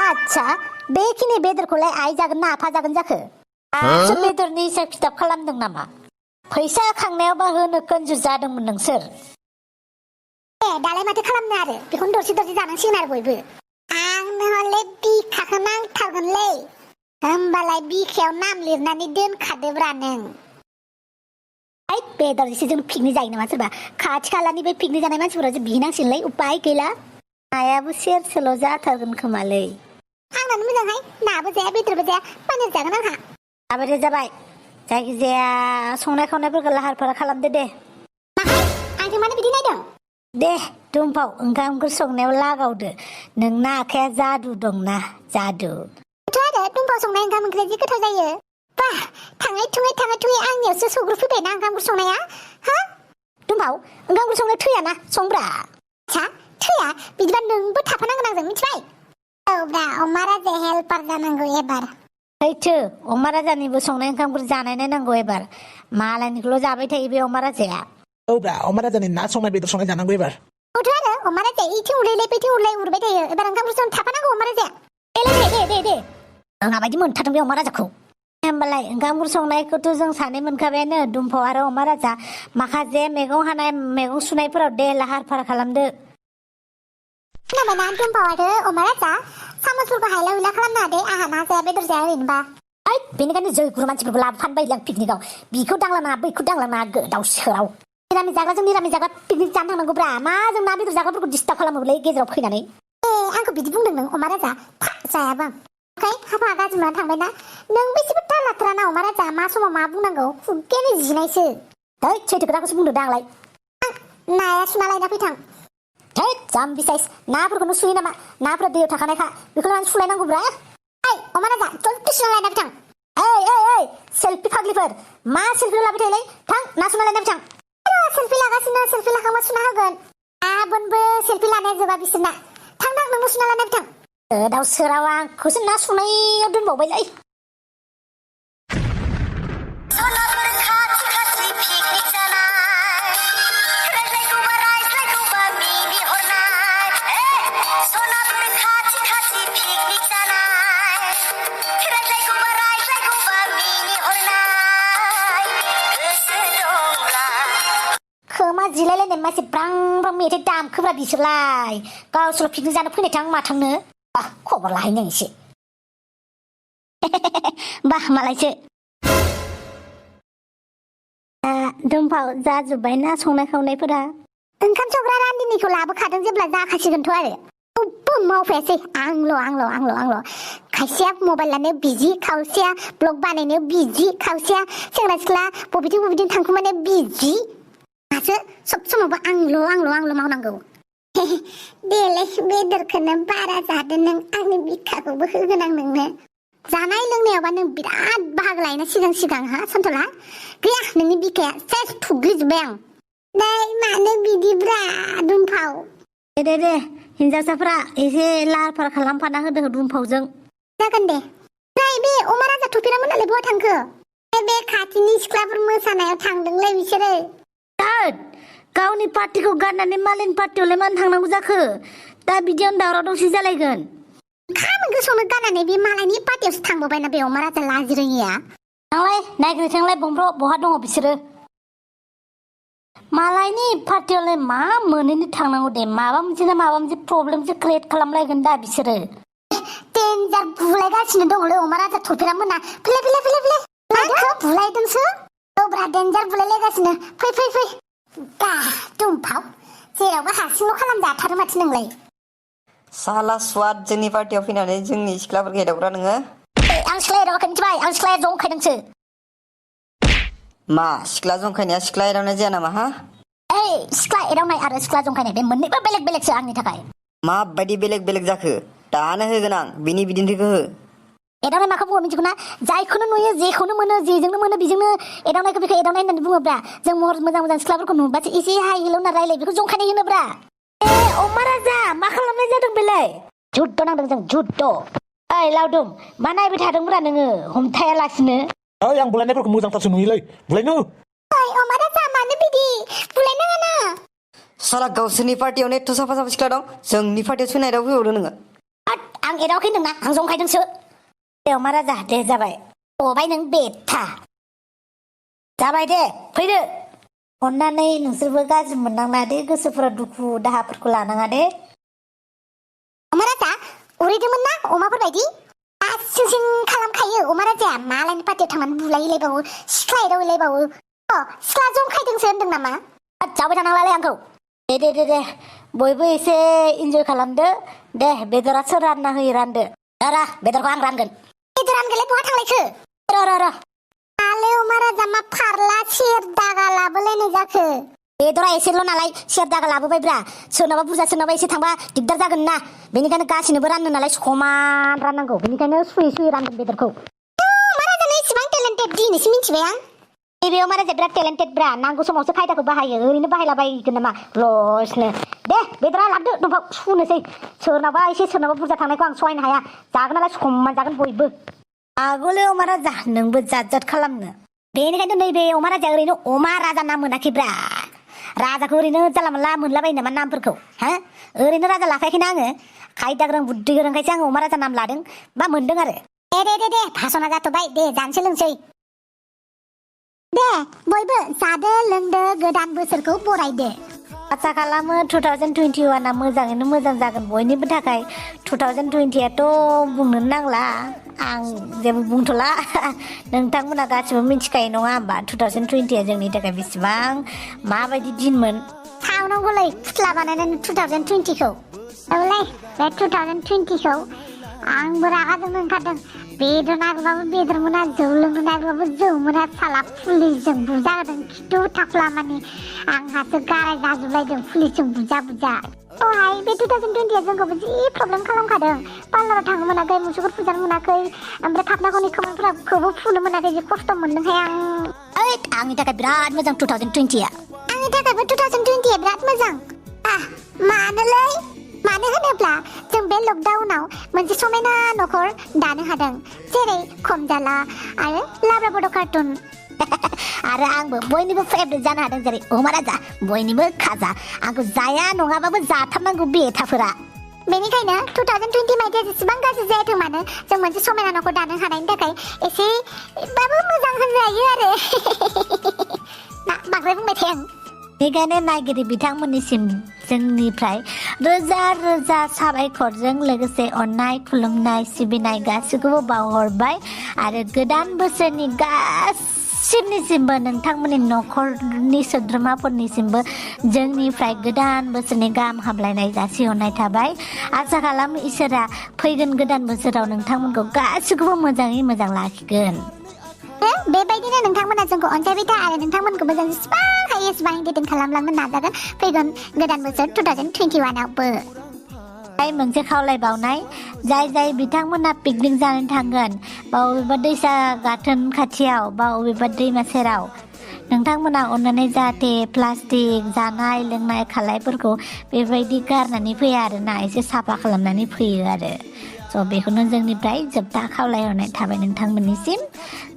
आच्छा बेखिनि बेदरखौलाय आइ जागोन ना आफा जागोन जाखो बेदरनि हिसाब खिथाब खालामदों नामा फैसा खांनायावबा होनो कन्जुस जादोंमोन नोंसोर दालाय माथो खालामनो आरो बेखौनो दरसे दरसे जानांसिगोन आरो बयबो आंनो हले बिखाखौ नांथारगोनलै होमबालाय बिखायाव नाम लिरनानै दोनखादोब्रा नों आइ बेदर एसे जों पिकनिक जायो नामा सोरबा खाथि खालानि बे पिकनिक जानाय मानसिफोरा बिनांसिगोनलै उपाय गैला नायाबो सेरसेल' जाथारगोन खोमालै आंनानो मोजांहाय नाबो जाया बेदरबो जाया पानिर जागोन आंहा जाबाय जाबाय जायखिजाया संनाय खावनायफोरखौ लाहार फाहार खालामदो दे आंजों मानो बिदि नायदों दे दुमफाव ओंखाम ओंख्रि संनायाव लागावदो नोंना आखाया जादु दंना जादु आरो दुमफाव संनाय ओंखाम ओंख्रिया जि गोथाव जायो बा थाङै थुङै आंनियावसो सौग्रुफैबायना ओंखाम ओंख्रि संनाया हा दुमफाव ओंखाम ओंख्रि संनाया थैयाना संब्रा आच्छा थैया बिदिबा नोंबो थाफानांगोन आंजों मिथिबाय औब्रा अमा राजाया हेल्पार जानांगौ एबार हैथो अमा राजानिबो संनाय ओंखाम ओंख्रि जानाय नायनांगौ एबार मालायनिखौल' जाबाय थायो बे अमा राजाया औब्रा अमा राजानि ना संनाय बेदर संनाय जानांगौ एबार औथ' आरो अमा राजाया इथिं उरैलाय बैथिं उरलाय उरबाय थायो एबार ओंखाम ओंख्रि संनो थाफानांगौ अमा राजाया दे आंना बायदि मोनथारदों बे अमा राजाखौ होमबालाय ओंखाम ओंख्रि संनायखौथ' जों सानै मोनखाबायानो दुमफाव आरो अमा राजा माखासे मैगं हानाय मैगं सुनायफोराव दे लाहार फाहार खालामदो खोनाबायना दुमफाव आरो अमा राजा सामसफोरखौ हायला हुइला खालामनो हादे आंहा ना जाया बेदर जाया ओरैनोबा ओइ बेनिखायनो जै गुरु मानसिफोरखौ लाबोफानो बायोलै आं पिकनिकआव बिखौ दांलानाङा बैखौ दांलानाङा गोदाव सोराव निरामिस जाग्रा पिकनिक जानो थांनांगौब्रा मा जों ना बेदर जाग्राफोरखौ डिस्टार्ब खालामोलै गेजेराव फैनानै आंखौ बिदि बुंदों नों अमा राजा जायाबा हाबा गाज्रि मोनना थांबायना नों बेसेबो थालाथ्राना अमा राजा मा समाव मा बुंनांगौ खुगायानो जिनायसो है सैथो खोथाखौसो बुंदो दा आंलाय नाया सुना लायना फैथां है जाम्बि साइस नाफोरखौनो सुयो नामा नाफोरा दैयाव थाखानायखा बेखौ लानानै सुलायनांगौब्रा ओइ अमा राजा जल्दि सुना लायना फैथां ओइ सेल्फि फाग्लिफोर मा सेल्फि लाबाय थायोलै थां ना सुना लायना फैथां सेल्फि लागासिनो सेल्फि लाखांबा सुना होगोन गाबोनबो सेल्फि लानाया जोबा बिसोरना थां नोंबो सुना लाना फैथां दाउ सोराव आंखौसो ना सुनायाव दोनबावबायलै खोमा जिलायलायनाय मानसि ब्रां ब्रां मेथाइ दामखोब्रा बिसोरलाय गावसोर पिकनिक जानो फैनाय थां माथांनो खबर लाहैनो एसे बा मालायसो दुमफाव जाजोब्बाय ना संनाय खावनायफोरा ओंखाम संग्रा रान्दिनिखौ लाबोखादों जेब्ला जाखासिगोनथ' आरो जेबो मावफायासै आंल' खायसेया मबाइल लानो बिजि खावसेया ब्लग बानायनो बिजि खावसेया सेंग्रा सिख्ला बबेथिं थांखुमानो बिजि मासो सब समावबो आंल' मावनांगौ देलाय बेदरखौनो बारा जादो नों आंनि बिखाखौबो होगोन आं नोंनो जानाय लोंनायावबा नों बिराद बाहागो लायोना सिगां हा सन्थला गैया नोंनि बिखाया सेस थुग्लिजोब्बाय आं नै मानो बिदिब्रा दुमफाव दे हिनजावसाफ्रा एसे लाहार फाहार खालामफाना होदो दुमफावजों जागोन दे ओमफ्राय बे अमा राजा थफिरामोनालाय बहा थांखो बे खाथिनि सिख्लाफोर मोसानायाव थांदोंलै बिसोरो गावनि पार्टिखौ गारनानै मालायनि पार्टियावलाय मानो थांनांगौ जाखो दा बिदियावनो दावराव दावसि जालायगोन खाम गोसोआवनो गारनानै बे मालायनि पार्टियावसो थांबावबायना बे अमा राजा लाजिरोङिया थांलाय नायग्रोथोंलाय बमब्र बहा दङ बिसोरो मालायनि पार्टियावलाय मा मोनैनो थांनांगौ दे माबा मोनसे प्रब्लेमसो क्रियेट खालामलायगोन दा बिसोरो डेन्जार बुलायगासिनो दङलै अमा राजा थफिरामोना फैलाय माखौ बुलायदोंसो औब्रा डेन्जार बुलायलायगासिनो फै दा दुमफाव जेरावबो हारसिंल' खालामजाथारो माथो नोंलाय साला स्वाद जोंनि पार्टियाव फैनानै जोंनि सिख्लाफोरखौ एदावग्रा नोङो आं सिख्ला एदावाखै मिथिबाय आं सिख्लाया जंखायदोंसो मा सिख्ला जंखायनाया सिख्ला एदावनाय जाया नामा हा सिख्ला एदावनाय आरो सिख्ला जंखायनाय बे मोननैबो बेलेगसो आंनि थाखाय माबायदि बेलेग जाखो दानो होगोन आं बिनि बिदिन्थिखौ हो एदावनाय माखौ बुङो मिथिगौ ना जायखौनो नुयो जेखौनो मोनो जेजोंनो मोनो बेजोंनो एदावनायखौ बेखौ एदावनाय होननानै बुङोब्रा जों महर मोजां सिख्लाफोरखौ नुबासो एसे हाय हेलौ होनना रायलाय बेखौ जंखायनाय होनोब्रा अमा राजा मा खालामनाय जादों बेलाय जुद्ध नांदों जों जुद्ध ओइ लावदुम मा नायबाय थादोंब्रा नोङो हमथायालासिनो ओइ आं बुलायनायफोरखौ मोजांथारसो नुयोलै बुलायनो ओइ अमा राजा मानो बिदि बुलायनाङा ना साला गावसोरनि पार्टियावनो एथ' साफा सिख्ला दं जोंनि पार्टियाव सोनायदाव फैबावदों नोङो आं एदावाखै होनदोंना आं जंखायदोंसो दे अमा राजा दे जाबाय गबाय नों बेथा जाबाय दे फैदो अन्नानै नोंसोरबो गाज्रि मोननांला दे गोसोफोराव दुखु दाहाफोरखौ लानाङा दे अमा राजा उरैदोंमोन ना अमाफोरबायदि सिं खालामखायो अमा राजाया मालायनि पार्टियाव थांनानै बुलायलायबावो सिख्ला एदावलायबावो सिख्ला जंखायदोंसो होनदों नामा जाबाय थानांलालै आंखौ दे दे दे दे बयबो एसे इन्जय खालामदो दे बेदरा सोर रानना होयो रानदो रा बेदरखौ आं रानगोन बेदर रानगोनलाय बहा थांलायखो र आले अमा राजा मा फारला सेर दागा लाबोलायनाय जाखो बेदरा एसेल' नालाय सेर दागा लाबोबायब्रा सोरनाबा बुरजा सोरनाबा एसे थांबा दिगदार जागोन ना बेनिखायनो गासिनोबो राननो नालाय समान राननांगौ बेनिखायनो सुयै रानगोन बेदरखौ अमा राजानो इसेबां टेलेन्टेड दिनैसो मिथिबाय आं बे अमा राजाया बिराद टेलेन्टेड ब्रा नांगौ समावसो खायदाखौ बाहायो ओरैनो बाहायलाबायगोन नामा लसनो दे बेदरा लाबदो दंफां सुनोसै सोरनाबा एसे सोरनाबा बुरजा थांनायखौ आं सहायनो हाया जागोन नालाय समान जागोन बयबो आगोलो अमा राजा नोंबो जात खालामनो बेनिखायनो नैबे अमा राजाया ओरैनो अमा राजा नाम मोनाखैब्रा राजाखौ ओरैनो जानला मोनला मोनलाबायो नामा नामफोरखौ हा ओरैनो राजा लाखायाखैना आङो खायदा गोरों बुद्धि गोरोंखायसो आङो अमा राजा नाम लादों बा मोनदों आरो दे भाषणा जाथ'बाय दे जानोसै लोंसै दे बयबो जादो लोंदो गोदान बोसोरखौ बरायदो आसा खालामो 2021आ मोजाङैनो मोजां जागोन बयनिबो थाखाय 2020आथ' बुंनो नांला आं जेबो बुंथ'ला नोंथांमोना गासिबो मिथिखायो नङा होमबा 2020आ जोंनि थाखाय बेसेबां माबायदि दिनमोन सावनांगौलै फुथ्ला बानायनानै 2020खौ औलै बे 2020खौ आंबो रागाजोंनो ओंखारदों बेदर नागिरबाबो बेदर मोना जौ लोंनो नागिरबाबो जौ मोना साला पुलिसजों बुजा होदों खिथु थाख्ला मानि आंहासो गाराय जाजोबलायदों पुलिसजों बुजा दहाय बे 2020आ जोंखौबो जि प्रब्लेम खालामखादों पार्लाराव थांनो मोनाखै मुसुगुर फुजानो मोनाखै ओमफ्राय खाबनाखौनि खोमोनफोरखौबो फुनो मोनाखै जि खस्थ' मोनदोंहाय आं आंनि थाखाय बिराद मोजां 2020आ आंनि थाखायबो 2020आ बिराद मोजां मानोलै मानो होनोब्ला जों बे लकडाउनाव मोनसे समायना न'खर दानो हादों जेरै खम जाला आरो लाब्रा बड' कार्टुन आरो आंबो बयनिबो फेभरेट जानो हादों जेरै अमा राजा बयनिबो खाजा आंखौ जाया नङाबाबो जाथारनांगौ बेथाफोरा बेनिखायनो 2020 मायथाइया जेसेबां गाज्रि जायाथों मानो जों मोनसे समायना न'खर दानो हानायनि थाखाय एसेबाबो मोजां होनजायो आरो बांद्राय बुंबाय थाया आं बेनिखायनो नायगिरि बिथांमोननिसिम जोंनिफ्राय रोजा साबायखरजों लोगोसे अननाय खुलुमनाय सिबिनाय गासैखौबो बावहरबाय आरो गोदान बोसोरनि गासिबनिसिमबो नोंथांमोननि न'खरनि सोद्रोमाफोरनिसिमबो जोंनिफ्राय गोदान बोसोरनि गाहाम हामलायनाय जासिहरनाय थाबाय आसा खालामो इसोरा फैगोन गोदान बोसोराव नोंथांमोनखौ गासैखौबो मोजाङै मोजां लाखिगोन बेबायदिनो नोंथांमोना जोंखौ अनसायबाय था आरो नोंथांमोनखौबो जों जेसेबां हायो एसेबां दैदेन खालामलांनो नाजागोन फैगोन गोदान बोसोर 2021आवबो मोनसे खावलायबावनाय जाय बिथांमोना पिकनिक जानो थांगोन बा बबेबा दैसा गाथोन खाथियाव बा बबेबा दैमा सेराव नोंथांमोना अननानै जाहाथे प्लास्टिक जानाय लोंनाय खालायफोरखौ बेबायदि गारनानै फैया आरोना एसे साफा खालामनानै फैयो आरो बेखौनो जोंनिफ्राय जोबथा खावलायहरनाय थाबाय नोंथांमोननिसिम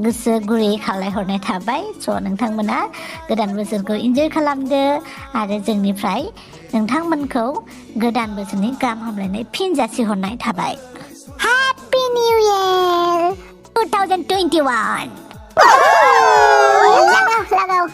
गोसो गुरै खावलायहरनाय थाबाय नोंथांमोना गोदान बोसोरखौ इन्जय खालामदो आरो जोंनिफ्राय नोंथांमोनखौ गोदान बोसोरनि गाहाम हामलायनाय फिन जासिहरनाय थाबाय हेपि निउ इयार 2021 लागाव